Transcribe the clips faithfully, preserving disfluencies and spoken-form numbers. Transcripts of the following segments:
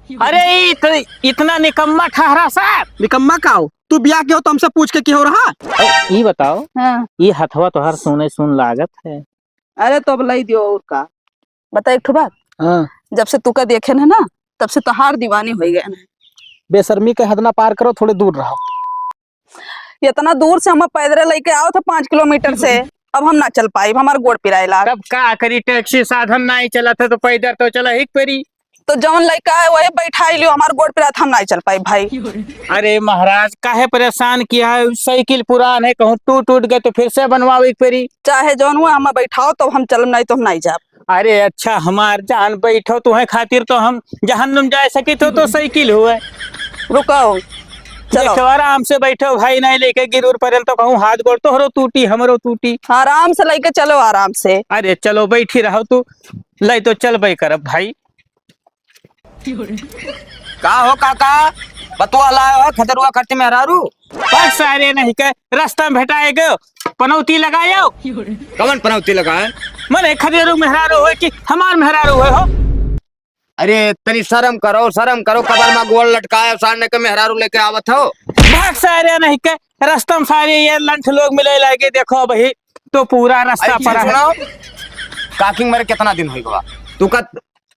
अरे, ई त इतना निकम्मा ठहरा साहब। निकम्मा का हो? तू बियाह के हो तो हमसे पूछ के की हो रहा? ई बताओ, हाँ। ई हथवा तोहार सुने सुन लागत है। अरे, तो अब लाई दियो और का। बता एक ठो बात। हाँ। जब से तुका देखे न ना, तब से तोहार दीवानी होइ गए न। बेशर्मी के हद ना पार करो, थोड़े दूर रहो। इतना दूर से हम पैदरे लइके आओ थे पाँच किलोमीटर से, अब हम ना चल पाइब, हमार गोड़ पिराए लाग। तब का करी, टैक्सी साधन नाहीं चलत है तो पैदर तो चला ही परी। तो जौन लइका है वही बैठाई लियो, हमार गोड़ पिरात, हम नाहीं चल पाइब भाई। अरे महाराज, काहे परेशान किया है? साइकिल पुरान है, कहूँ टूट टूट गए तो फिर से बनवावे के परी। चाहे जौन हुआ, हम बैठाओ तो हम चलब, नाहीं तो हम नाहीं जाब। अरे अच्छा हमार जान, बैठो, तुहे खातिर तो हम जहन्नुम जा सकित हो तो साइकिल हुए। रुको, चलो। देखो, आराम से बैठो भाई, नाहीं लइके गिर उर परेन तो कहूँ हाथ गोड़ तोहरो टूटी, हमरो टूटी। आराम से लइके चलो, आराम से। अरे चलो, बैठी रहो तू, लाई तो चलबे करब भाई। का हो काका, बतुआ लायो है खदेरुआ खरती मेहरारू? बस सारे नहीं के, रास्ता में भेटाए गयो, पनौती लगायो। कवन पनौती लगाए? मने खदेरू मेहरारू होए कि हमार मेहरारू होए हो? अरे तनी शर्म करो, शर्म करो, कबर मा गोड़ लटकाए सामने के मेहरारू लेके आवत हो। भाग सारे नहीं के, रास्ता में सारे ये लंठ लोग मिले लागे, देखो अबही तो पूरा रास्ता अरे पड़ा है। सुनाओ, काकी मरे कितना दिन होइ गवा? तू का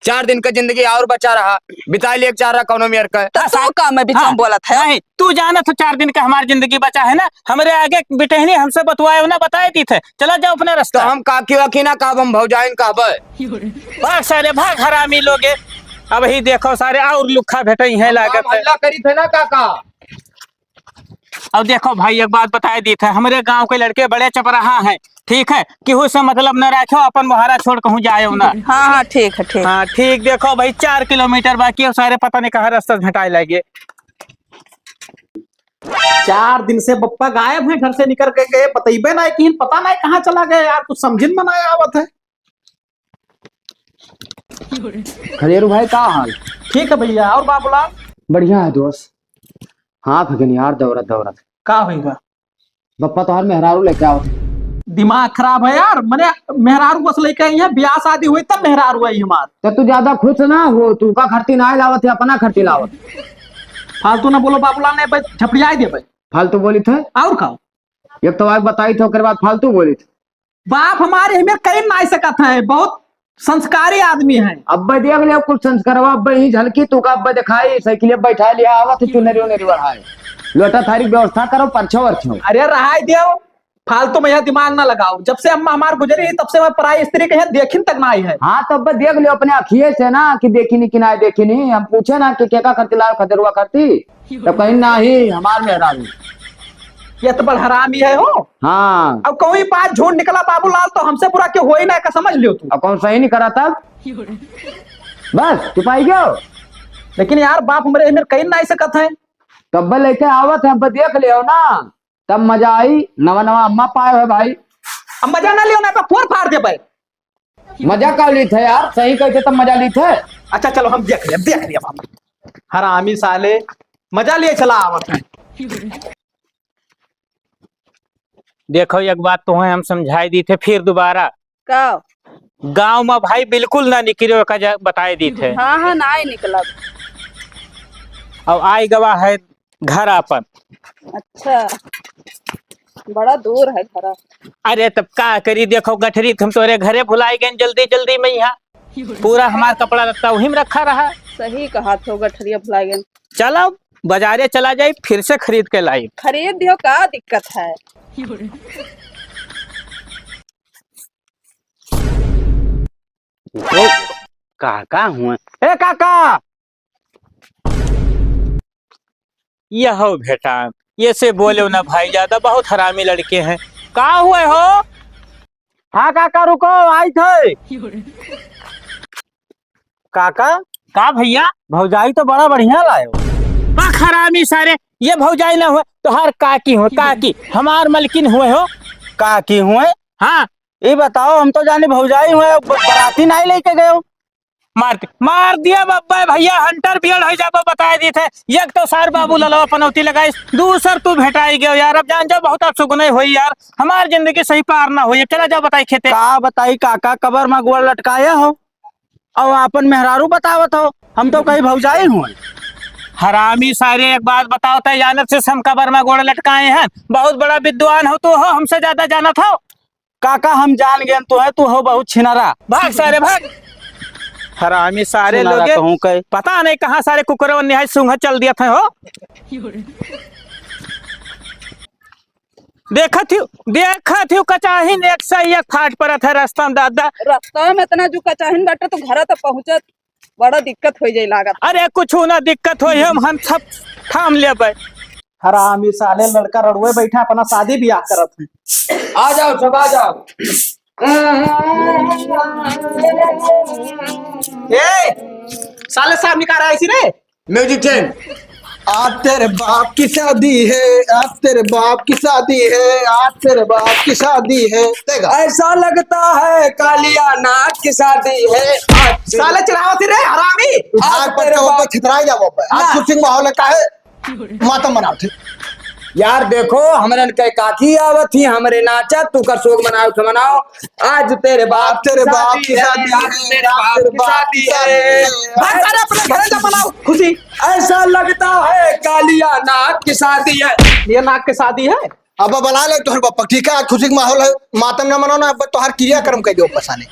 चार दिन का जिंदगी और बचा रहा, बिता लिए चाह रहा कौनो मेर का। तो तू का मैं बीच में हाँ, बोलत है? नहीं, तू जानत हो चार दिन का हमार जिंदगी बचा है ना, हमरे आगे बिटहनी हमसे बतवाए हो ना, बताए दी थे, चला जाओ अपना तो रास्ता। हम काकी वाकी ना कहब, हम भौजाइन कहबे। भाग सारे, भाग हरामी लोगे। अबही देखो सारे और लुक्खा भेटई है हम लागत है। हल्ला करी थे ना काका। अब देखो भाई, एक बात बताए दी थे, हमरे गांव के लड़के बड़े चपराहा हैं, ठीक है, केहू से मतलब न रखो, अपन मोहारा छोड़ कहूँ जाए ना। हाँ, हाँ, ठीक है, ठीक। हाँ, ठीक। देखो भाई, चार किलोमीटर बाकी है, सारे पता नहीं कहाँ रास्ता भेटाए लगे। चार दिन से बप्पा गायब है, घर से निकल के गए, बतइबे ना कि पता नहीं कहाँ चला गए यार, कुछ समझिन में ना आवत है। खदेरू भाई, का हाल? ठीक है भैया, और बाबूलाल? बढ़िया है दोस्त। हाँ भगन यार, दौरत दौरत। का होइगा? बप्पा तोहार मेहरारू लेके आवत है। दिमाग खराब है यार, मने मेहरारू बस लेके आई है, ब्याह शादी हुई तब मेहरारू आई हमार। तो तू ज्यादा खुश ना हो, तू का खरती ना लावत है, अपना खरती लावत। फालतू ना बोलो बाबूलाल, नहीं बस झपड़ियाई देबे। फालतू बोली थे? और का? एक तो आग बताई थे, ओकर बाद फालतू बोली थे। बाप हमारे हमें कहीं ना आ सकत है, बहुत संस्कारी आदमी है। अब्बे देख ले कुल संस्कारवा, अब्बे ही झलकी तू का अब्बे दिखाई, साइकिल बैठा लिया, आवत है चुनरी उनरी बढ़ाए, लोटा थारी व्यवस्था करो, परछो वरछो। अरे रहाई देव, फालतू में यह दिमाग ना लगाओ। जब से अम्मा हमार गुजरी है, तब से मैं पराई स्त्री के यहाँ देखिन तक ना आई है। हाँ, तो अब्बे देख लियो अपने अखिए से ना कि देखी नहीं कि ना देखी नहीं। हम पूछे ना कि केका खरती लाओ, खदेरुआ खरती, तो कहीं ना ही हमार मेहरारू। ये तो बड़ हरामी है हो। हाँ। अब कोई बात झूठ निकला बाबूलाल, तो हमसे बुरा क्यों हो ही ना, का समझ लियो तू। अब कौन सही नहीं करा तब? बस चुपाई गयो। लेकिन यार बाप हमरे एमेर कहीं ना सकत है। तब लेके आवत है, अब देख लियो ना, तब मजा आई। नवा नवा अम्मा पाए है भाई। अब मजा ना लियो ना तो फोर फाड़ दे भाई। मजा का ली थे यार, सही कहते तब मजा ली थे। अच्छा चलो हम देख लिया, देख लिया बाबा। हरामी साले, मजा लिए चला आवत है। देखो, एक बात तोहे हम समझाई दी थे, फिर दोबारा। का? गाँव में भाई बिल्कुल ना निकरियो, का जा-, बताई दी थे। हाँ, हाँ, ना ही निकलब। अब आई गवा है घर आपन। अच्छा, बड़ा दूर है घर। अरे, तब का करी, देखो, गठरी, हम तोरे घरे भुलाई गए जल्दी, जल्दी में यहाँ। पूरा हमार कपड़ा लत्ता वही में रखा रहा। सही कहा थो, गठरिया भुला गए। चलो, बाजारे चला जाई, फिर से खरीद के लाई। खरीद दियो, का दिक्कत है? ओ, काका हुए। ए काका! यहो बेटा, ये से बोले ना भाई, ज्यादा बहुत हरामी लड़के हैं। का हुए हो? हाँ काका, रुको, आई थे। काका, का भैया? भौजाई तो बड़ा बढ़िया लायो। बक हरामी सारे, ये भौजाई ना हुए, तोहार काकी हुए, काकी, हमार मलकिन हुए हो। काकी हुए? हाँ। ये बताओ, हम तो जानी भौजाई हुए, ब-, बराती नहीं लेके गए हो। मार दे, मार दिया बब्बा भैया, हंटर बियर हो जाबो, बताए दी थे। एक तो सार बाबू ललवा पनौती लगाइस, दूसर तू भेटाई गयो यार। अब जान जाओ, बहुत अब सुगुन होई यार, हमार जिंदगी सही पार ना होई। अब चला जाओ, बताई खेते। का बताई काका, कबर में गोड़ लटकाया हो। अउ आपन मेहरारू बतावत हो। हम तो कही भौजाई हुए। हरामी सारे, एक बात बताओ, तै जानत से हम कबर में गोड़ लटकाए हैं? बहुत बड़ा विद्वान हो तू हो, हमसे ज्यादा जानत हो। काका, हम जान गेन तो है, तू हो बहुत छिनारा। भाग सारे, भाग। हरामी सारे छिनारा लोगे। कहूँ के। पता नहीं कहाँ सारे कुकुरवन निहाय सूंघा चल दिया था हो। देखत हियो, देखत हियो, कचाहिन एक से एक फाट परत है रास्ता में, दादा। रास्ता में इतना जो कचाहिन बाटे तो घर तक पहुँचत बड़ा दिक्कत होइ जाई लागत। अरे कुछ ना दिक्कत होई, हम, हम सब थाम लेबै। हरामी साले, लड़का रड़ुए बैठा अपना शादी ब्याह करत है। आ जाओ सब, आ जाओ। ए, साले साहब निकाल रहा है इसी रे। म्यूजिक चेंज। आज तेरे बाप की शादी है, आज तेरे बाप की शादी है, आज तेरे बाप की शादी है। देगा। ऐसा लगता है कालिया नाग की शादी है। आज तेरे साले चढ़ावा थी रे हरामी। आज आज पर तेरे चौक पे बाप छितराई जाओ बे। आज ना। खुशी माहौल का है, मातम मनाओ थे। यार देखो, हमरन के काकी आवत ही, हमरे नाचा, तू कर शोक मनाओ, के मनाओ। आज तेरे बाप आज तेरे बाप की शादी है, आज तेरे बाप की शादी है। भाई सारे अपने घरे जा मनाओ खुशी। ऐसा लगता है कालिया नाग की शादी है। ये नाग की शादी है? अब बना ले तोहर बप्पा, ठीक है? आज खुशी का माहौल है, मातम ना मनाओ ना, अब तोहर क्रियाकर्म कर दो पसाने।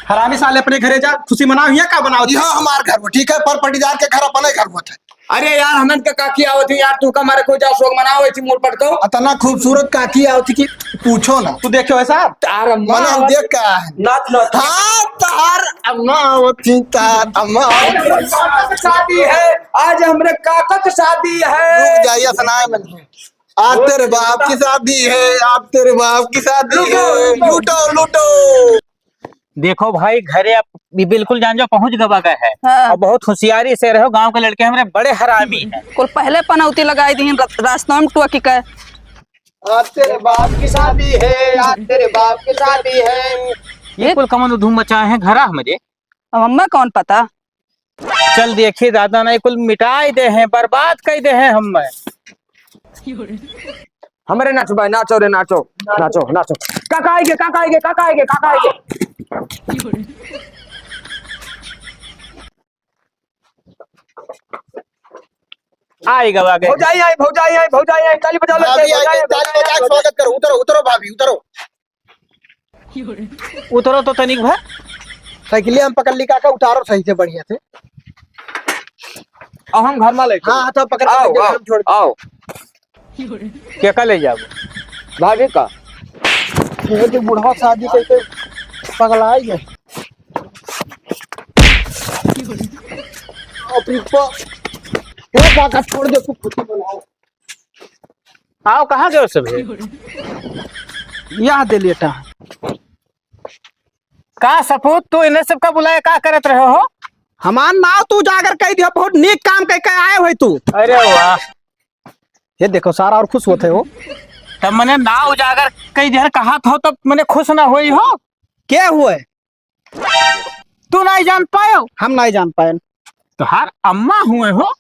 हरामी साले अपने घरे जा, खुशी मनाओ, यहाँ का बनाओ? यहाँ हमार घर हुआ, ठीक है? पर पटीदार के घर अपने घर हुआ था। अरे यार, हमन के काकी आवत ही यार, तू का मारे कोई जा शोक मनाओ, ऐसी मूड पटको। इतना खूबसूरत काकी आवत ही कि पूछो ना। तू देखो ऐसा? तार अम्मा मने हम आवत देख का है। नाच, नाच। हाँ, तार अम्मा आवत ही, तार अम्मा आवत ही। आज हमरे काका की शादी है। आज हमरे काका की शादी है। रुक जाइए, सुनाए मैंने। आज तेरे बाप की शादी है, आज तेरे बाप की शादी है। लूटो, लूटो। लूटो, लूटो। देखो भाई, घरे अब ये बिल्कुल जान जाओ, पहुँच गवा गए है। हाँ। और बहुत होशियारी से रहो, गांव के लड़के हमरे बड़े हरामी हैं। कुल पहले पनौती लगाई दी, रस-, रास्ता में टोकी के। आज तेरे बाप की शादी है, आज तेरे बाप की शादी है। ये कुल कमन धूम मचाए हैं घरा हमरे। अब हमें कौन पता? चल देखिए दादा, नहीं कुल मिटाई दे हैं, बर्बाद कर दे हैं हमें। हमरे नाचो भाई, नाचो रे, नाचो, नाचो, नाचो। काका आइगे, काका आइगे, काका आइगे, काका आइगे। आई गवा गए। भौजाई आई, भौजाई आई, भौजाई आई, ताली बजा लो, भाभी आई, भौजाई आई, ताली बजा के स्वागत करो, उतरो, उतरो भाभी, उतरो। उतरो तो तनिक भर। साइकिलिया हम पकड़ ली काका, उतारो सही से बढ़िया से। अब हम घर में लेके हाँ, हाँ, तो पकड़ के आओ, लेके आओ, हम छोड़ दे। आओ। के का ले जाबो? भाभी का। ये जो बुढ़वा शादी करके पगला ही है। बाप रे बाप। हे काका, छोड़ दे, तू खुशी मनाओ। आओ, कहाँ गए सब है? यह दे लेटा। का सपूत, तू इन्हें सबका बुलाया, का करत रहे हो? हमार नाव तू उजागर कई दियो, बहुत नीक काम कई के आए हो तू। अरे वाह। ये देखो, सारा और खुश होते हो। तब मने नाव उजागर कई दिया, कहा था, तब मने खुश ना होई हो। के हुए? तू नहीं जान पायो? हम नहीं जान पाए। तोहार अम्मा हुए हो?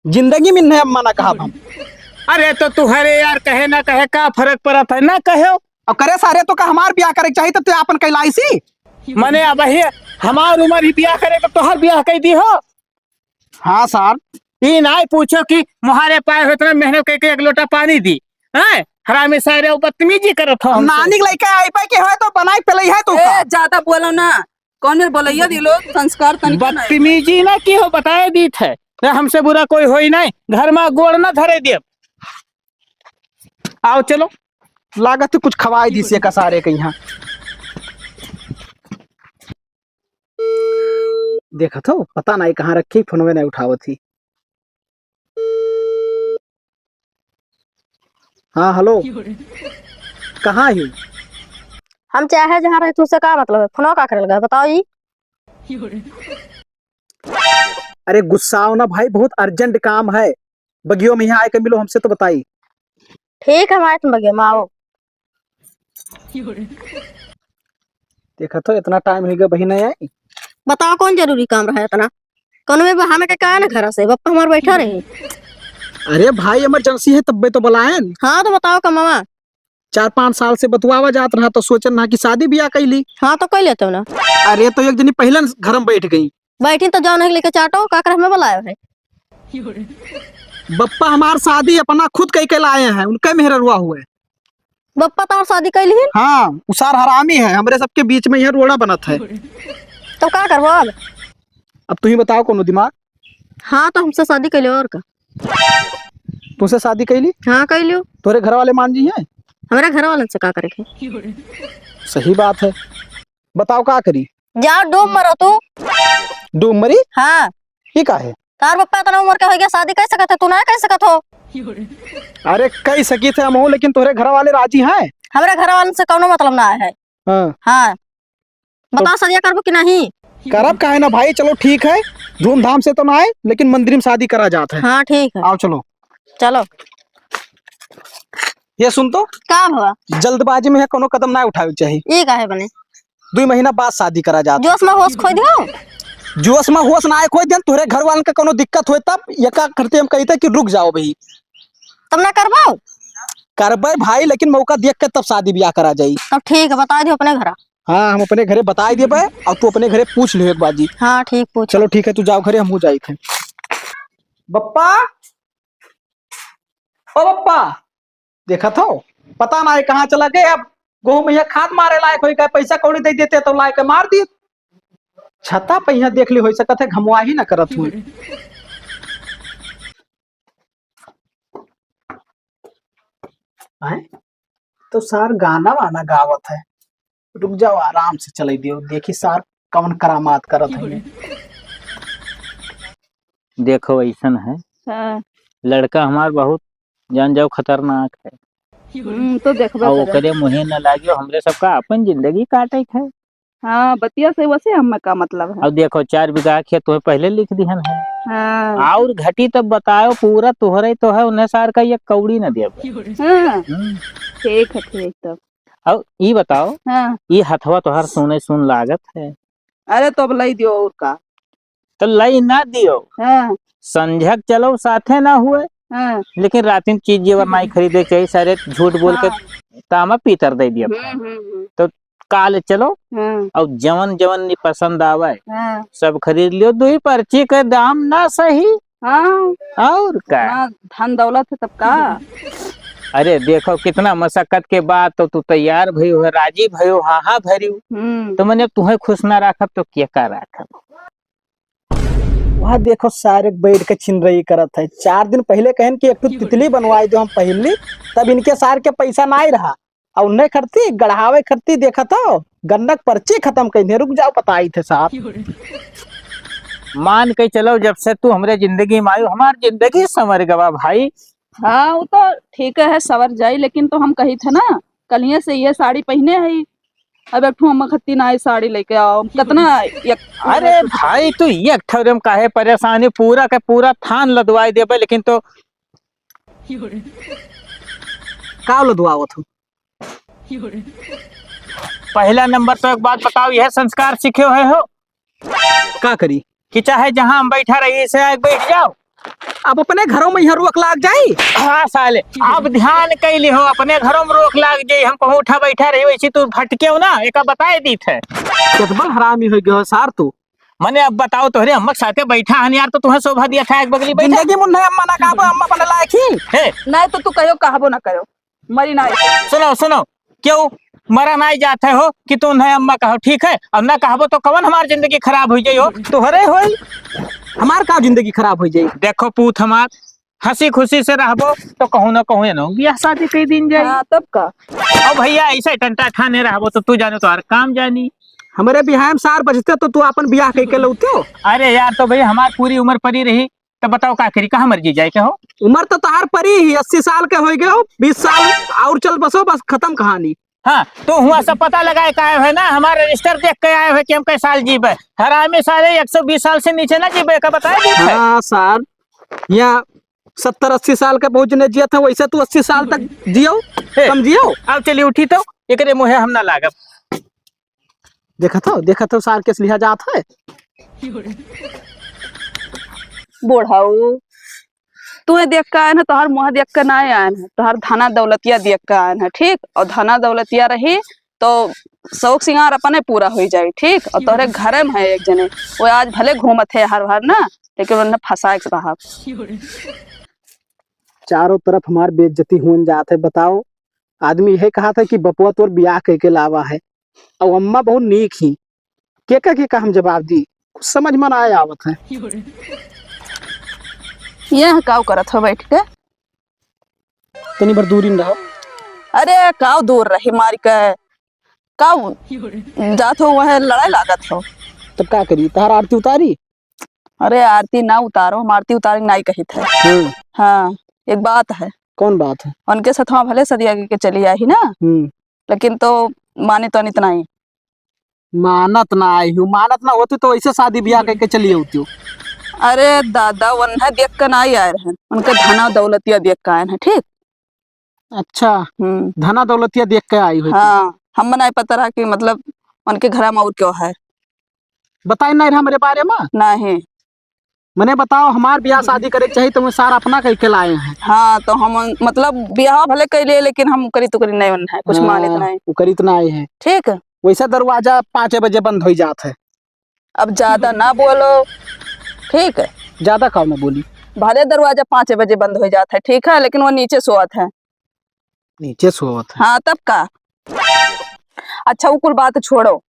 जिंदगी में नहीं अम्मा ना कहा हम। अरे तो तुहरे यार कहे ना कहे का फर्क पड़त है, ना कहो। अब करे सारे तो का हमार ब्याह करे के चाहिए तो तू आपन कहलाई सी। मने अब ही हमार उम्र ही ब्याह करे तो तोहर ब्याह कह दी हो। हाँ सर। ई नाई पूछो कि मुहारे पाए हो इतना मेहनत करके एक लोटा पानी दी, हैं? हरामी सारे बदतमीजी करत हो हमसे। नानी के लइका आई पाई के होए तो बनाई पेलई है तू ए, का? ज्यादा बोलो ना। कौन मेरे बोलैया दी लोग संस्कार तनिको ना है। बदतमीजी ना की हो बताए दीत है। ना हमसे बुरा कोई होई नहीं। घर में गोड़ ना धरे देब। आओ चलो। लागत है कुछ खवाई दी से का सारे के यहाँ। देखत हो, पता नहीं कहाँ रखी, फोनवे नहीं उठावत ही। हाँ, हेलो। कहाँ ही? हम चाहे जहाँ रहे, तुमसे का मतलब है? फोनवा का करे लगा है? बताओ ई। अरे गुस्साओ ना भाई, बहुत urgent काम है। बगियो में यहाँ आए के मिलो, हमसे तो बताई। ठीक है, हम आए तुम बगियो में, आओ। देखा तो, इतना time हो गया, बहिन नहीं आई। बताओ, कौन जरूरी काम रहा इतना? कौन में बहाना के कहा ना घर से, बप्पा हमार बैठा रहे। अरे भाई, emergency है, तब्बे तो बुलायन। हाँ, तो बताओ कमावा। चार पाँच साल से बतुआवा जात रहा, तो सोचन ना कि शादी ब्याह कैली। हाँ, तो कैले तो ना। अरे, तो एक जनी पहले घर में बैठ गई, बैठी तो जाओ नहीं लेके चाटो, का कर हमें बुलायो है? बप्पा हमार शादी अपना खुद कई के लाए हैं, उनके मेहररुआ हुए। बप्पा तोहार शादी कैली है? हाँ, उ सार हरामी है, हमरे सबके बीच में यहाँ रोड़ा बनत है। तो का करबो अब? अब तू ही बताओ कोनो दिमाग। हाँ, तो हमसे शादी कैले और का? तुमसे शादी कैली? हाँ, कैलियो। तोरे घर वाले मान जी हैं? हमारे घर वालन से का करे के? सही बात है, बताओ का करी? जाओ डूब मरो तू। डूब मरी? हाँ। ये का है? तार पप्पा इतना उम्र का हो गया, शादी कर सकत है, तू ना कर सकत हो? अरे कर सकी थे हम, लेकिन तोहरे घर वाले राजी हैं? हमरे घर वालन से कौनो मतलब ना है। हाँ। हाँ। तो बताओ, सदिया करबो कि नहीं? करब काहे ना भाई, चलो ठीक है, धूमधाम से तो ना आए, लेकिन मंदिर में शादी करा जात है। हाँ, ठीक है। आओ चलो। चलो। ये सुन तो, का हुआ? जल्दबाजी में है, कोनो कदम ना उठावे के चाही। ये काहे बने? दुई महीना बाद शादी करा जात। जोश में होश खो दियो। जोश में होश ना आए खो दियन, तोहरे घर वालन के कोनो दिक्कत होए तब, ये का करते हम कहते कि रुक जाओ भाई। तब ना करबो? करबे भाई, लेकिन मौका देख के तब शादी ब्याह करा जाई। तब ठीक है, बता दियो अपने घर। हाँ, हम अपने घरे बताई देबे, और तू अपने घरे पूछ लियो एक बार जी। हाँ, ठीक, पूछ। चलो ठीक है, तू जाओ घरे, हमहू जाई थे। बप्पा, ओ बप्पा, देखत हो, पता ना है कहाँ चला गए। अब गोहूं में यहाँ खाद मारे लायक होई का, पैसा कौड़ी दे देते तो लाए के मार दी। छता पे यहाँ देख ली, हो सकत है घमवा ही ना करत हुई। आए? तो सार गाना वाना गावत है। रुक जाओ, आराम से चले दियो, देखी सार कौन करामात करत है। देखो, ऐसन है, हाँ। लड़का हमार बहुत, जान जाओ, खतरनाक है। हम्म, तो देखबे और करे। ओकरे मुँहे न लागियो, हमरे सबका अपन जिंदगी काटे के है। हाँ, बतिया से वैसे हमें का मतलब है? अब देखो, चार बीघा खेत तुम्हें पहले लिख दिहन है। हाँ। और घटी तब बताओ, पूरा तोहरे तो है, उन्हें सार का एक कौड़ी न देबे। हाँ। हम्म। ठीक है, ठीक तब। और ई बताओ, हाँ। ई हथवा तोहार सुने सुन लागत है। अरे, तो अब लई दियो और का? तो लई ना दियो। हाँ। संझक चलो साथे ना हुए, हाँ। लेकिन रातिन चीज जेवर नाई खरीदे के चाही, सारे झूठ बोल के हाँ। तामा पीतर दे दिया। हम्म, हम्म, हम्म। तो काल चलो हाँ। और जवन जवन नी पसंद आवे, हाँ। सब खरीद लियो। दुई पर्ची के दाम ना सही। हाँ। और का? हाँ, धन दौलत है तब का? अरे देखो, कितना मशक्कत के बाद तो तू तैयार भयो है, राजी भयो, हाँ हाँ भरियो। हम्म। तो मने अब तुहें खुश ना राखब तो के का राखब? वहाँ देखो, सारे बैठ के छिनरई करत है। चार दिन पहले कहन कि एक ठो तितली बनवाई दो, हम पहिन ली, तब इनके सार के पैसा नाई रहा। और उन्हें खरती, गढ़ावे खरती, देखत हो, गन्नक पर्ची खतम कइने। रुक जाओ, बताई थे साहब। मान के चलो, जब से तू हमरे जिंदगी में आयो, हमार जिंदगी संवर गवा भाई। हाँ, वो तो ठीक है, संवर जाई, लेकिन तो हम कही थे ना, कलिये से ये साड़ी पहिने है, अब एक ठो अम्मा खत्ती ना आई साड़ी लेके आओ, कितना एक अरे भाई, तू एक ठो में काहे परेशानी, पूरा के पूरा थान लदवाई देबे, लेकिन तो का लदवावत हो? पहला नंबर तो एक बात बताओ, यह संस्कार सीखे हुए हो? का करी? कि चाहे जहाँ हम बैठा रही, इसे आके बैठ जाओ। अब अपने घरों में यहाँ रोक लाग जाई। हाँ साले, अब ध्यान कैली हो, अपने घरों में रोक लाग जाई। हम कहूँ उठा बैठा रही, वैसे तू भटके हो ना, एक बताए दी थे। केतबल हरामी हो गयो सार तू। मने अब बताओ, तोहरे अम्मा के साथे बैठा हन यार, तो तुम्हें शोभा दिया था एक बगली बैठा। जिंदगी में नहीं अम्मा ना कहबो, अम्मा बने लायक ही। हे। नहीं तो तू कहो, कहबो ना करो, मरी ना। सुनो, सुनो, क्यों मरा ना जाते हो कि तुम नहीं अम्मा कहो, ठीक है? अब ना कहबो तो कवन हमार जिंदगी खराब हो जाई हो, तोहरे होई। हमार का जिंदगी खराब हो जाई? देखो पूत हमार, हंसी खुशी से रहबो तो कहूँ ना कहूँ एनो बियाह शादी कई दिन जाई। हाँ, तब का? अब भैया ऐसे टंटा ठाने रहबो तो तू जानो तो हर काम जानी। हमारे बिहार में सार बजते तो तू अपन बियाह कई के लौते हो। अरे यार, तो भैया हमार पूरी उम्र परी रही, तो बताओ का करी, कहाँ मर्जी जाए के हो? उम्र तो तहार परी ही, अस्सी साल के हो गए हो, बीस साल और चल बसो, बस खत्म कहानी। हाँ, तो हुआ सब पता लगाए के आए है ना, हमारा रजिस्टर देख के आए है कि हम कै साल जीबे। हरामी सारे एक सौ बीस साल से नीचे ना जीबे, का बताए दी थे? हाँ सार, यहाँ सत्तर अस्सी साल के बहुत जने जियत है, वैसे तू अस्सी साल तक जियो, हे, कम जियो। अब चली उठी तो एकरे मुँहे हम ना लागब। देखत हो, देखत हो, सार के लिहा जात है। बुढ़ऊ, तुहे देख के आयन है, तोहर मुँह देख के ना आयन है, तोहर धना दौलतिया देख के आयन है, ठीक? और धना दौलतिया रही तो शौक सिंगार अपने पूरा होइ जाई, ठीक? और तोहरे घरे में है एक जने, वो आज भले घूमत है हर भर ना, लेकिन उन्हें फंसा के रहब। चारों तरफ हमार बेइज्जती हुन जात है। बताओ, आदमी यह कहा था कि बपुआ तोर बियाह कह के लावा है, और अम्मा बहुत नीक ही, केका केका हम जवाब दी? कुछ समझ में ना आए आवत है। यह काव करत हो बैठ के? तनी भर दूरी में रहो। अरे, काव दूर रही मार के, काव जात हो, वह लड़ाई लागत हो। तब का करी, तहार आरती उतारी? अरे, आरती ना उतारो, हम आरती उतारे नाई कहित है। हम्म। हाँ, एक बात है। कौन बात है? उनके साथ वहाँ भले सदिया के चली आई ना, हम्म। लेकिन तो माने तो इतना ही। मानत ना आई हूँ, मानत ना होती तो ऐसे शादी ब्याह करके चली होती हूँ। अरे दादा, वन्ना देख के ना आए रहन, उनके धना दौलतिया देख के आए हैं, ठीक? अच्छा, हम्म। धना दौलतिया देख के आई हुई थी। हाँ, हम नहीं पता रहा कि मतलब उनके घर में और क्यों है। बताए नहीं रहा मेरे बारे में? नहीं। मने बताओ, हमार ब्याह शादी करे के चाहिए तो मैं सारा अपना कह के लाए हैं। हाँ, तो हम मतलब ब्याह भले कर लिए, लेकिन हम करी तो करी नहीं मन है, कुछ हाँ, मानित नहीं। वो करी तो नहीं है। ठीक। वैसे दरवाजा पाँच बजे बंद हो जात है। अब ज्यादा ना बोलो, ठीक है? ज्यादा काव ना बोली? भले दरवाजा पाँच बजे बंद हो जात है, ठीक है, लेकिन वो नीचे सोवत है। नीचे सोवत है? हाँ, तब का? अच्छा, वो कुल बात छोड़ो,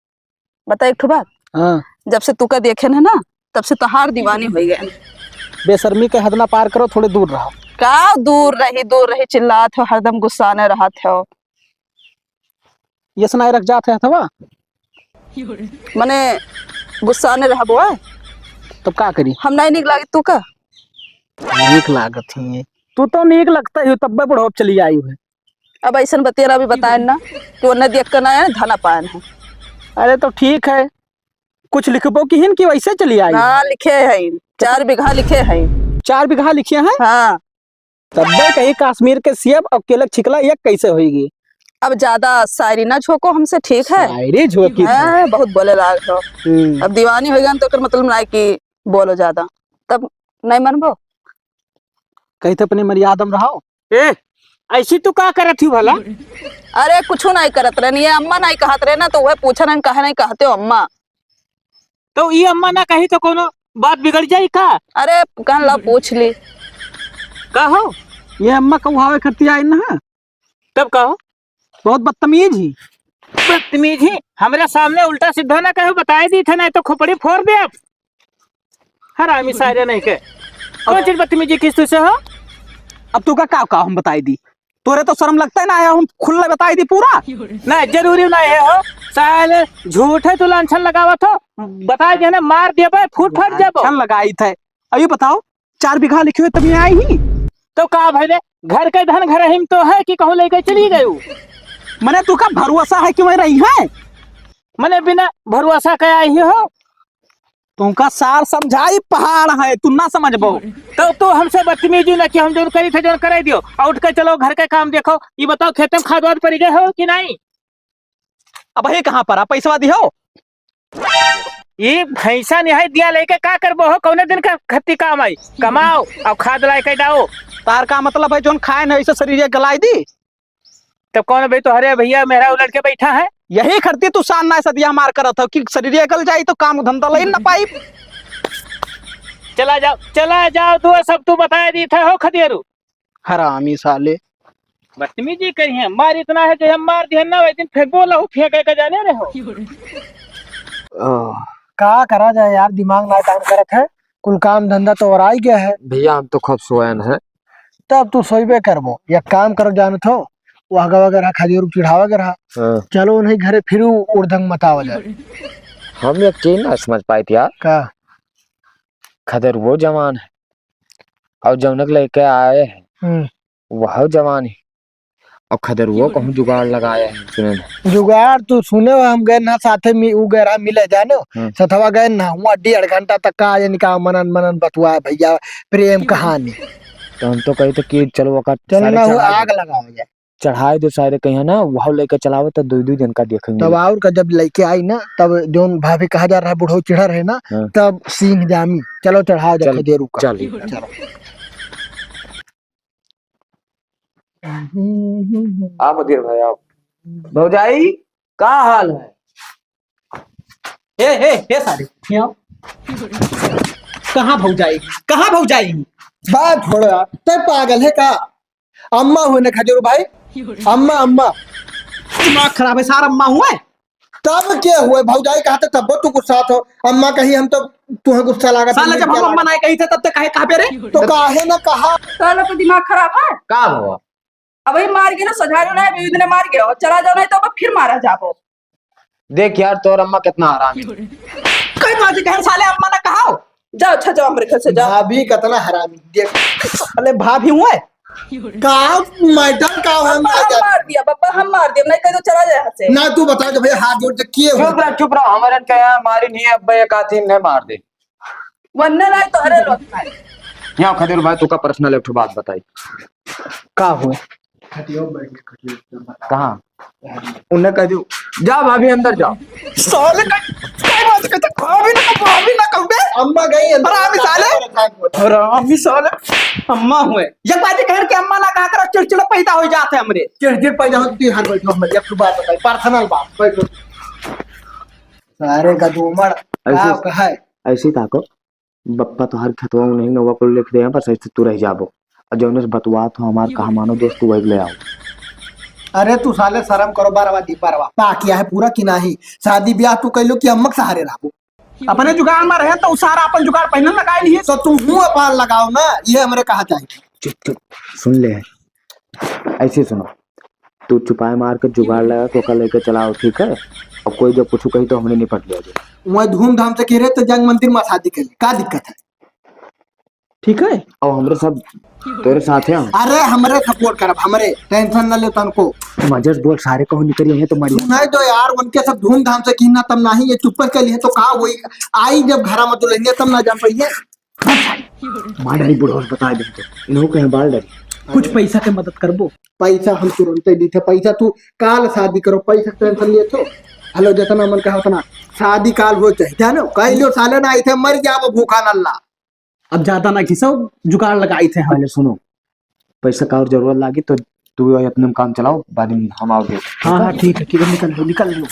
बता एक ठो बात। हाँ। जब से तुका देखे है ना, तब से तोहार दीवानी हो गए। बेशर्मी के हद ना पार करो, थोड़े दूर रहो। का दूर रही, दूर रही चिल्लात हो, हरदम गुस्सा में रहत हो। ये सुनाए रख जात है हथवा। मने गुस्सा में रहबो है? तब का करी? हम नहीं निक लागे तू का? नीक लागत ही। तू तो नीक लगता ही, तब बुढ़ो चली आई है। अब ऐसन बतिया अभी बताए ना कि वो नदी अक्का ना है, धना पान है। अरे तो ठीक है, कुछ लिखबो की हिन कि वैसे चली आई? हाँ, लिखे हैं, चार बीघा लिखे हैं। चार बीघा लिखे हैं? हाँ। तब्बे कही कश्मीर के सेब और केलक छिकला एक कैसे होइगी? अब ज्यादा शायरी ना झोंको हमसे, ठीक है? शायरी झोंकी हाँ, बहुत बोले लाग हो। हम्म। अब दीवानी हो गया तो ओकर मतलब ना कि बोलो ज्यादा, तब नहीं मनबो। कही तो अपने मर्यादा में रहो। ए, ऐसी तू का करत ही भला? अरे कुछ नहीं करत रहनी, ये अम्मा नहीं कहत रहे ना, तो वह पूछा नहीं, कहे नहीं कहते हो अम्मा। तो ये अम्मा ना कही तो कोनो बात बिगड़ जाई का? अरे कहन ला पूछ ली। का हो? ये अम्मा कहू आवे खतिया आई ना। तब का हो? बहुत बदतमीज ही। बदतमीज ही? हमरा सामने उल्टा सीधा ना कहो, बताए दी थे, नहीं तो खोपड़ी फोड़ दे अब। हरामी सारे नहीं के। कौन चीज बदतमीजी किस तुझसे हो? अब तू का, का, का हम बताई दी? तोरे तो शर्म लगता है ना, आया हम खुल्ला बताई दी पूरा। नहीं, जरूरी नहीं है हो। साले झूठे तू लांछन लगावत हो। बताई दे ना, मार देबे, फूट फट जाबो। लांछन लगाई थे। अब ये बताओ, चार बीघा लिखे हुए तभी आई ही। तो का भइले, घर के धन घर हिम तो है कि कहूँ लेके चली गयू? मने तू का भरोसा है कि वहीं रही है? मने बिना भरोसा के आई ही हो? तुमका सार समझाई पहाड़ है, तू ना समझबो। तो तू हमसे बदतमीजी ना कि हम जौन करी थे, जौन कराई दियो। और उठ के चलो घर के काम देखो। ये बताओ, खेते में खाद वाद पड़ गए हो कि नहीं? अब ये कहाँ पर आ, पैसवा दिहो? ये भैंसा निहाय दिया लेके का करबो हो? कौने दिन का खत्ती काम आई? कमाओ और खाद लाए के डाओ। तार का मतलब है, जौन खाए न ऐसे शरीर ये गलाई दी? तो कौन भाई, तोहरे भैया मेरा उलट के बैठा है? यही खरती तू शान ना सदिया मार करत हो कि शरीर ये गल जाई तो काम धंधा लई न पाई। चला जाओ, चला जाओ, तू सब तू बताए दी थे हो खदेरू। हरामी साले। बदतमीजी करी है, मार इतना है जो हम मार दिहन ना, वही दिन फेंकबो लहू, फेंके के जाने रहे हो। ओह। का करा जाए यार, दिमाग ना काम करत है, कुल काम धंधा तो और आई गया है। भैया, हम तो खूब सोयन है। तब तू सोइबे करबो, या काम करो जानत हो, वहगा वगैरह खजूर चिढ़ावा गरहा। हाँ। चलो उन्हीं घरे फिर उ-, उड़दंग मचावा जाए। हम एक चीज ना समझ पाई थी यार। का? खदर वो जवान है और जौनक लेके आए हैं, हम्म। वह जवान है। और खदरुओ कहूँ जुगाड़ लगाए हैं, सुने ना। जुगाड़ तू सुने हो, हम गए ना साथे में, उ गए रहा मिले जाने हो। हम्म। सथवा गए ना, हुआ डेढ़ घंटा तक का, यानी का मनन, मनन बतुआ है भैया, प्रेम कहानी। तो हम तो कही थे कि चलो ओकर चलो सारे ना हो, चढ़ाई आग दो। लगाओ जाए। चढ़ाई दो सारे कहीं ना, वहाँ लेके चलावे तो दो, दो जन का देखेंगे। तब और का जब लेके आई ना, तब जौन भाभी कहा जा रहा है, बुढ़ऊ चिढ़ा रहे ना, हाँ। तब सींग जामी, चलो चढ़ाओ जाए चल, खदेरू का। चल। चलो। आप अधीर भाई, आप। भौजाई, का हाल है? हे, हे, हे सारे, यहाँ। कहाँ भौजाई? कहाँ भौजाई? बात छोड़ यार, तै पागल है का? अम्मा हुए ना खजूर भाई, अम्मा, अम्मा। दिमाग खराब है सार, अम्मा हुए। तब के हुए भौजाई कहते तब तू गुस्सा हो, अम्मा कही हम तो तुम्हें गुस्सा लागत साले है, जब हम क्या अम्मा लागत? नाहीं कही थे तब ते कहे कहाँ पे रे? तो काहे ना कहा? साला तो दिमाग खराब है। का हुआ? अब ही मार गिरो, सझारो ना, अभी इतने मार गिरो, चला जाओ, नहीं तो अब फिर मारा जाबो। देख यार, तोर अम्मा कितना हरामी। कई बाजी कहन साले अम्मा ना कहाओ। जाओ, अच्छा जाओ, हमरे घर से जाओ। भाभी कितना हरामी, देख। साले भाभी हुए। का मैटर का हम अब्बा, ना हम जाने। मार दिया, अब्बा, हम मार दिया, नहीं कह दो, चला जाए यहाँ से। ना, तू बता दे भैया, हाथ जोड़ के किए हो? चुप रह, चुप रह, हमारे इनके यहाँ मारी नहीं है, अब्बा, एक आदमी ने मार दे। वन्ने नहीं तो हरे लोग खाए। यहाँ खजूर भाई, तू का पर्सनल एक ठो बात बताई। का हुए? खटिया बैठ के खटिया पे बता। कहाँ? उन्हें कह दियो, "जा भाभी, अंदर जाओ।" साले का, का बात करते? भाभी ना, भाभी ना कहूँ बे। अम्मा गई अंदर। हरामी साले। हरामी साले। अम्मा हुए। एक बात कह के अम्मा ना कहा करो, चिड़चिड़ा पैदा हो जाते हमरे। चिड़चिड़ पैदा हो, तू यहाँ बैठो, हम एक ठो बात बताई, पर्सनल बात, बैठो। सारे गदोमड़, ऐसे का कहा है? ऐसे ताको। बप्पा तोहार खेतवा में नहीं नौवा को लिख दे, बस ऐसे तू रह जाबो। और जौने से बतवा तो हमार कहा मानो दोस्त, तू वही ले आओ। अरे तू साले शर्म करो, बरवा दी बरवा। पा किया है पूरा कि नहीं? शादी ब्याह तू कैलो कि अम्मक सहारे रहबो? अपने जुगाड़ में रहे तो उ सारा अपन जुगाड़ पहले लगाए लिए। तो तू हूँ अपार लगाओ ना, ये हमरे कहा चाहिए। चुप, चुप, सुन ले। ऐसे सुनो, तू चुपाए मार के जुगाड़ लगा के ओकर लेके चलाओ, ठीक है? और कोई जब कुछ कही तो हमने निपट लिया जाए। वह धूमधाम से कह रहे तो जंग मंदिर में शादी कर ले, का दिक्कत है? ठीक है, और हमरे सब तोरे साथ हैं। अरे हमरे सपोर्ट करब, हमरे टेंशन न ले तनको। मजस बोल, सारे कहूँ निकरी है तो मरी। सुनाई दो यार, उनके सब धूमधाम से कीना तब नहीं, ये चुप्पन के लिए तो का वही आई जब घरा में दुल्हनिया तब ना जान पाइए। मार डाली बुढ़वा से बता दे तो। इन्हों के यहाँ बाल डाली। कुछ पैसा के मदद करबो। पैसा हम तुरंत ही दीथे। पैसा तू काल शादी करो, पैसा के टेंशन लिए तो। हेलो, जितना मन कहा उतना। शादी काल हो चाहे, जानो? कह लियो साले ना, इथे मर जाबो भूखा नल्ला। अब ज्यादा ना घिसो, जुगाड़ लगाई थे हम। पहले सुनो, पैसा का और जरूरत लागी तो तू इतने में काम चलाओ, बाद में हम आओगे। हाँ, हाँ, ठीक है, ठीक है, निकल लो, निकल लो।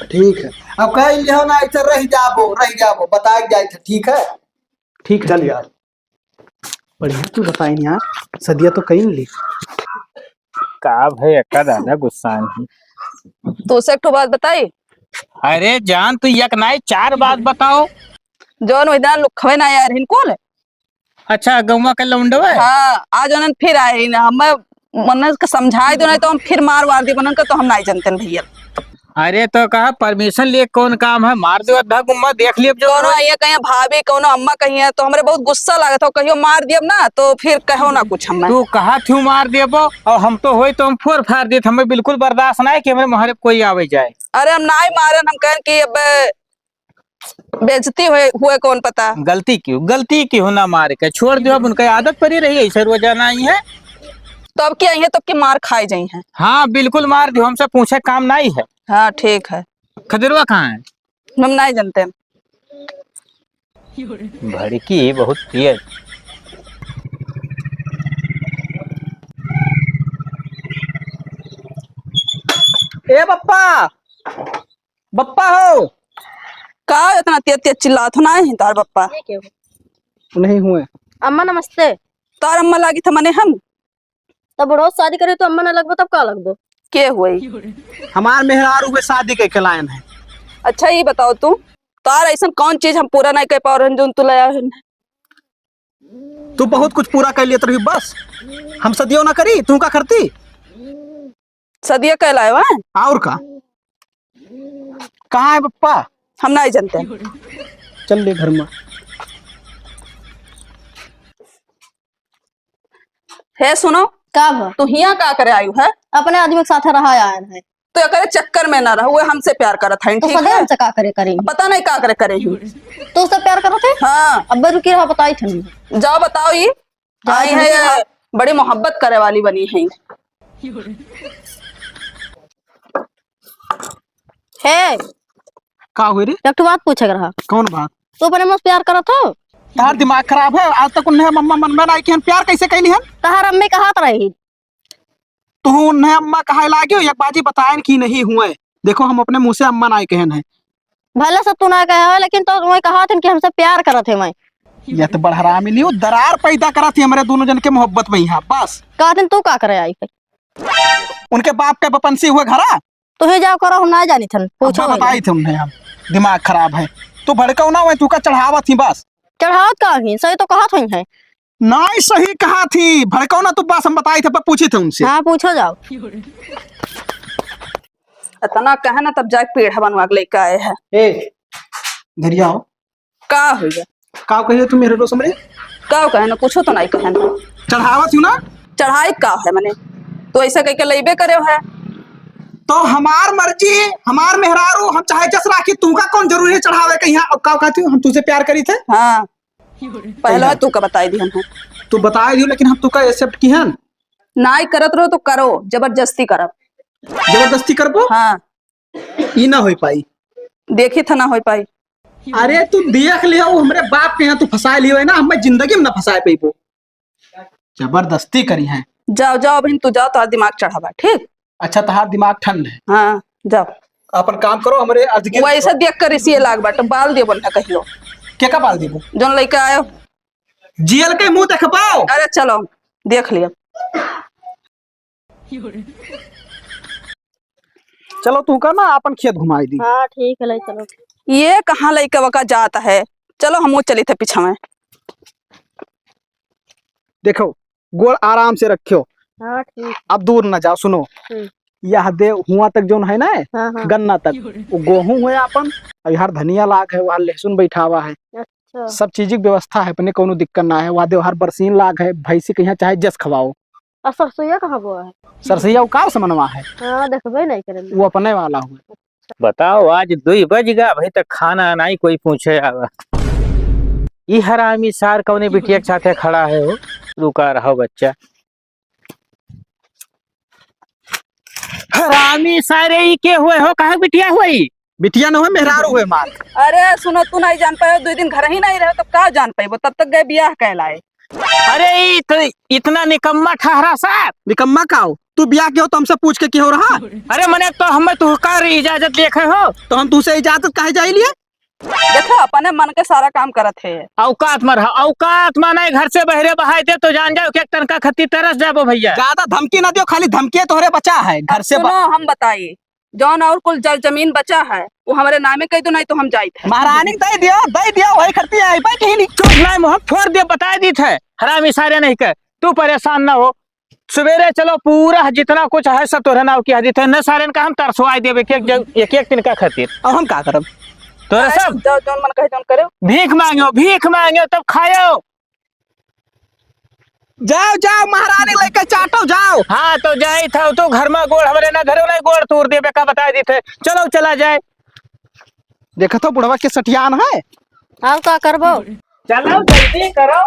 ठीक है, अब कह लियो ना, ऐसे रह जाबो, रह जाबो, बताए जाए थे, ठीक है? ठीक है, चल ठीक। यार। बढ़िया, तू बताई नहीं यार, सदिया तो कहीं ली। का भई, अक्का दादा गुस्सा नहीं। तो उसे एक ठो बात बताई। अरे जान, तू एक नाई चार बात बताओ। जौन वही दिन लुखवे ना यार हिन कुल। अच्छा, गौवा के लौंडवा है? हाँ, आज उन्हन फिर आए ही ना, हमें मन के समझाए दो, नहीं तो हम फिर मार वार दी, उन्हन के तो हम नहीं जानते हैं भैया। अरे तो कहा परमिशन लिए कौन काम है, मार दो अद्धा गुम्मा, देख लियो जो कौनो होई। आइए कहीं भाभी, कौनो अम्मा कहीं है, तो हमरे बहुत गुस्सा लागत हो, कहियो मार दियब ना तो फिर कहो ना कुछ हमें। तू कहा थू मार देबो और हम तो होई तो हम फोर फार देत, हमें बिल्कुल बर्दाश्त ना है कि हमें मोहरे कोई आवे जाए। अरे हम ना ही मारन, हम कहन कि अब बेइज्जती हुए, हुए कौन पता। गलती की, गलती की हो ना मार के छोड़ दियो, अब उनके आदत पड़ी रही ऐसे रोजाना ही है। तो अब की आई है, तो अब की मार खाए जाई है। हाँ बिल्कुल मार दियो, हमसे पूछे काम नहीं है। हाँ ठीक है। खजूरवा कहाँ है? हम नहीं जानते। भड़की बहुत तेज। ए बप्पा, बप्पा हो। का इतना तेज तेज चिल्लात हो, ना है तार बप्पा? नहीं हुए। अम्मा नमस्ते। तार अम्मा लागी था मने हम। तब बुढ़ऊ शादी करे तो अम्मा ना लगबो, तब का लगबो? के हुई? हमार मेहरारू हुए शादी के लायन है। अच्छा, ये बताओ तू, तार ऐसन कौन चीज हम पूरा नहीं कर पा रहे हैं, जोन तू लाया है? तू बहुत कुछ पूरा कर लेत रही, बस हम सदियो ना करी, तू का करती? सदिया कहलाए हुआ है। और का? कहाँ है पप्पा? हम नहीं जानते। चल ले घर में। हे सुनो, का भा? तू हियां का करे आयु है? अपने आदमी के साथ रहा आयल है। तो एकरे चक्कर में ना रहो, वो हमसे प्यार करत है, तो ठीक सदा है? हमसे का करे करेंगे? पता नहीं का करे करेंगे। तो उससे प्यार करत है? हाँ। अब रुकी रहा, बताई थे नहीं। जाओ बताओ, ये जाओ आई तुम है, क्या? ये बड़ी मोहब्बत करे वाली बनी है। हे, का हुए रे? एक ठो बात पूछे के रहा। कौन बात? तू अपने मुँह से प्यार करत हो? तार दिमाग खराब है, आज तक उन्हें अम्मा मन में ना आई कि हम प्यार कैसे कैली हम? तहार अम्मी कहत रही। तू उन्हें अम्मा कहे लागे हो, एक बाजी बताएन कि नहीं हुए। देखो, हम अपने मुँह से अम्मा नाई कहन है। भले सब तू ना कहे हो, लेकिन तो वही कहा थे कि हमसे प्यार करत है। मैं ये तो बड़ हरामी नहीं हो, दरार पैदा करत है हमरे दोनों जन के मोहब्बत में यहाँ। बस कहा थे, तू का करे आई पे? उनके बाप के बपंसी हुए घरा। तू ही जाओ करो, हम ना जानी थन, पूछो अब्बा नहीं। बताई थे उन्हें हम, दिमाग खराब है। तू भड़काओ ना, वही तू का चढ़ावत ही बस। चढ़ावत का ही, सही तो कहत हुई है। नाई सही कहा थी, भड़काओ ना तू, बस हम बताई थे, पर पूछी थे उनसे। हाँ, पूछो जाओ। इतना कहे ना, तब जाके पेड़ बनवा के लेके आए हैं। ए, धरिया हो। का हो गया? का कहिए तुम मेरे दोस्त मेरे? का कहे ना, कुछ तो नहीं कहे ना। चढ़ावत हूँ ना। चढ़ाई का है मने? तो ऐसा कह के लेबे करे है। तो हमार मर्जी, हमार मेहरारू, हम चाहे जस राखी, तू का कौन जरूरी है चढ़ावे के यहाँ? अब का कहती हूँ, हम तुझसे प्यार करी थे। हाँ। पहले तू का बताई दी हमको। तू बताई दियो, लेकिन हम तू का accept की हन। नाई करत रहो तो करो, जबरदस्ती करब। जबरदस्ती करबो? हाँ। ई ना होई पाई। देखी था ना होई पाई। अरे तू देख लियो, हमरे बाप के यहाँ तू फंसाए लियो है ना, हमें जिंदगी में ना फंसाए पइबो। जबरदस्ती करी है। जाओ, जाओ, अभी तू जाओ, तोहार दिमाग चढ़ा बा, ठीक? अच्छा, तोहार दिमाग ठंड है। हाँ, जाओ। अपन काम करो, हमरे अर्ज के वैसे देख कर इसी लाग बाटे, बाल दियो बनना कहियो। के का बाल देबो? जौन लइके आयो। जियल के मुंह देखबाओ। अरे चलो, देख लिया। चलो, तू का ना अपन खेत घुमाई दी। हाँ, ठीक है, ले चलो। ये कहाँ लइके वका जात है? चलो, हम वो चली थे पीछा में। देखो, गोड़ आराम से रखियो। हाँ, ठीक। अब दूर न जाओ, सुनो। हम्म। यह दे हुआ तक जोन है ना, हाँ, हाँ। गन्ना तक, वो गोहूं हुए अपन, और यार धनिया लाग है, वहाँ लहसुन बैठावा है। अच्छा। सब चीज की व्यवस्था है, अपने कोनो दिक्कत ना है। वहाँ देवहार बरसीन लाग है, भैंसी के यहाँ चाहे जस खवाओ। और सरसोईया कहाँ बोआ है? सरसोईया वो कार से मनवा है। हाँ, देखबे नहीं करेंगे। वो अपने वाला हुए। बताओ, आज दुई बज गया, अभी तक खाना नहीं कोई पूछे आवा। ई हरामी सार कौने बिटिया के साथे खड़ा है हो? रुका रहो बच्चा। हरामी सारे, ई के हुए हो? कहाँ बिटिया हुई? बिटिया न हुए, मेहरारू हुए मार। अरे सुनो, तू नहीं जान पायो, दुई दिन घर ही नहीं रहे तो का जान पाइबो? तब तक गए बियाह कहलाए। अरे ई तो इतना निकम्मा ठहरा सार। निकम्मा का हो? तू बियाह के हो तो हमसे पूछ के की हो रहा? अरे मने तो हमें तू का रे इजाजत देखे हो? तो हम तुझसे इजाजत काहे जाई लिए? देखो, अपने मन के सारा काम करत है। औकात में रहा, औकात में नहीं, घर से बहरे बहाई दे तो जान जाओ कि एक तनका खत्ती तरस जाबो भैया। ज्यादा धमकी ना दियो, खाली धमकी तोहरे बचा है घर से। सुनो, हम बताई, जौन और कुल जर जमीन बचा है, वो हमरे नामे कह दो, नहीं तो हम जाइत है। महारानी के दे दियो, दे दियो, वही खत्ती है, भाई कहीं नहीं। चुप नहीं, मुँह फोड़ दे, बताई दीत है, हरामी सारे नहीं के, तू परेशान ना हो। सुबेरे चलो, पूरा जितना कुछ है सब तोहरे नाव की हदीत है। न सारेन का हम तरसवाई देबे एक एक जन, एक एक दिन का खातिर। अब हम का करब? तोहरे अरे, सब जाओ, जौन मन कहे तौन करो। भीख मांगो, भीख मांगो तब खायो। जाओ, जाओ, महारानी लेके चाटो, जाओ। हाँ, तो जाई था तू घर में गोड़, हमरे ना घरों ना गोड़ तोड़ देबे का बताई दी थे। चलो, चला जाए। देखा तो बुढ़वा के सटियान है। अब का करबो? चलो, जल्दी करो।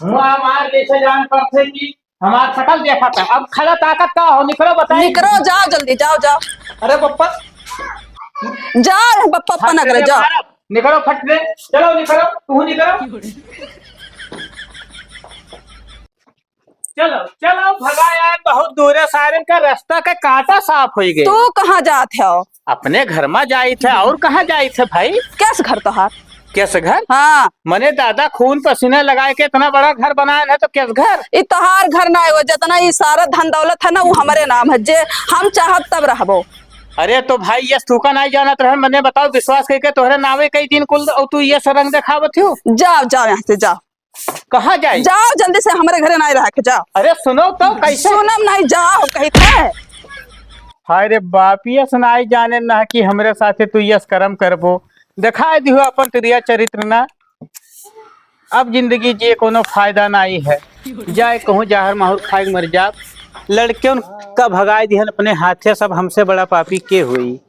मुँह हमार जैसे जान पड़ते कि हमार शकल देखा था। अब खड़ा ताकत का हो? निकलो, बताइए। निकलो, जाओ जल्दी, जाओ, जाओ। अरे पप्पा। जाओ, पप्पा, पप्पा ना करे, जाओ। निकलो फट से। चलो, निकलो, तू निकलो। चलो, चलो, भगा यार, बहुत दूर है, सारेन का रास्ता का कांटा साफ होई गए। तू कहाँ जात हो? अपने घर में जाई थे, और कहाँ जाई थे भाई? केस घर तोहार? केस घर? हाँ। मने दादा खून पसीना लगाए के इतना बड़ा घर बनाए ना, तो केस घर? ई तोहार घर ना है, वो जितना ई सारा धन दौलत है ना, वो हमरे नाम है, जे हम चाहब तब रहबो। अरे तो भाई, ये तू का नहीं जानत रहे, मने बताओ, विश्वास करके तोहरे नावे कई दिन कुल, और तू ये सरंग देखावत हो? जाओ, जाओ यहाँ से, जाओ। कहाँ जाई? जाओ जल्दी से, हमरे घरे नाई रहा के जाओ। अरे सुनो तो, कैसे? सुनम नहीं, जाओ कही थे। हाय रे बाप, यस नाई जाने ना कि हमरे साथे तू यस करम करबो। दिखाई दिहो अपन तिरिया चरित्र ना। अब जिंदगी जिए कोनो फायदा नाई है। जाए कहूँ जहर माहुर खाए के मर जाब। लड़कियों का भगाई दिहन अपने हाथे, सब हमसे बड़ा पापी के होई।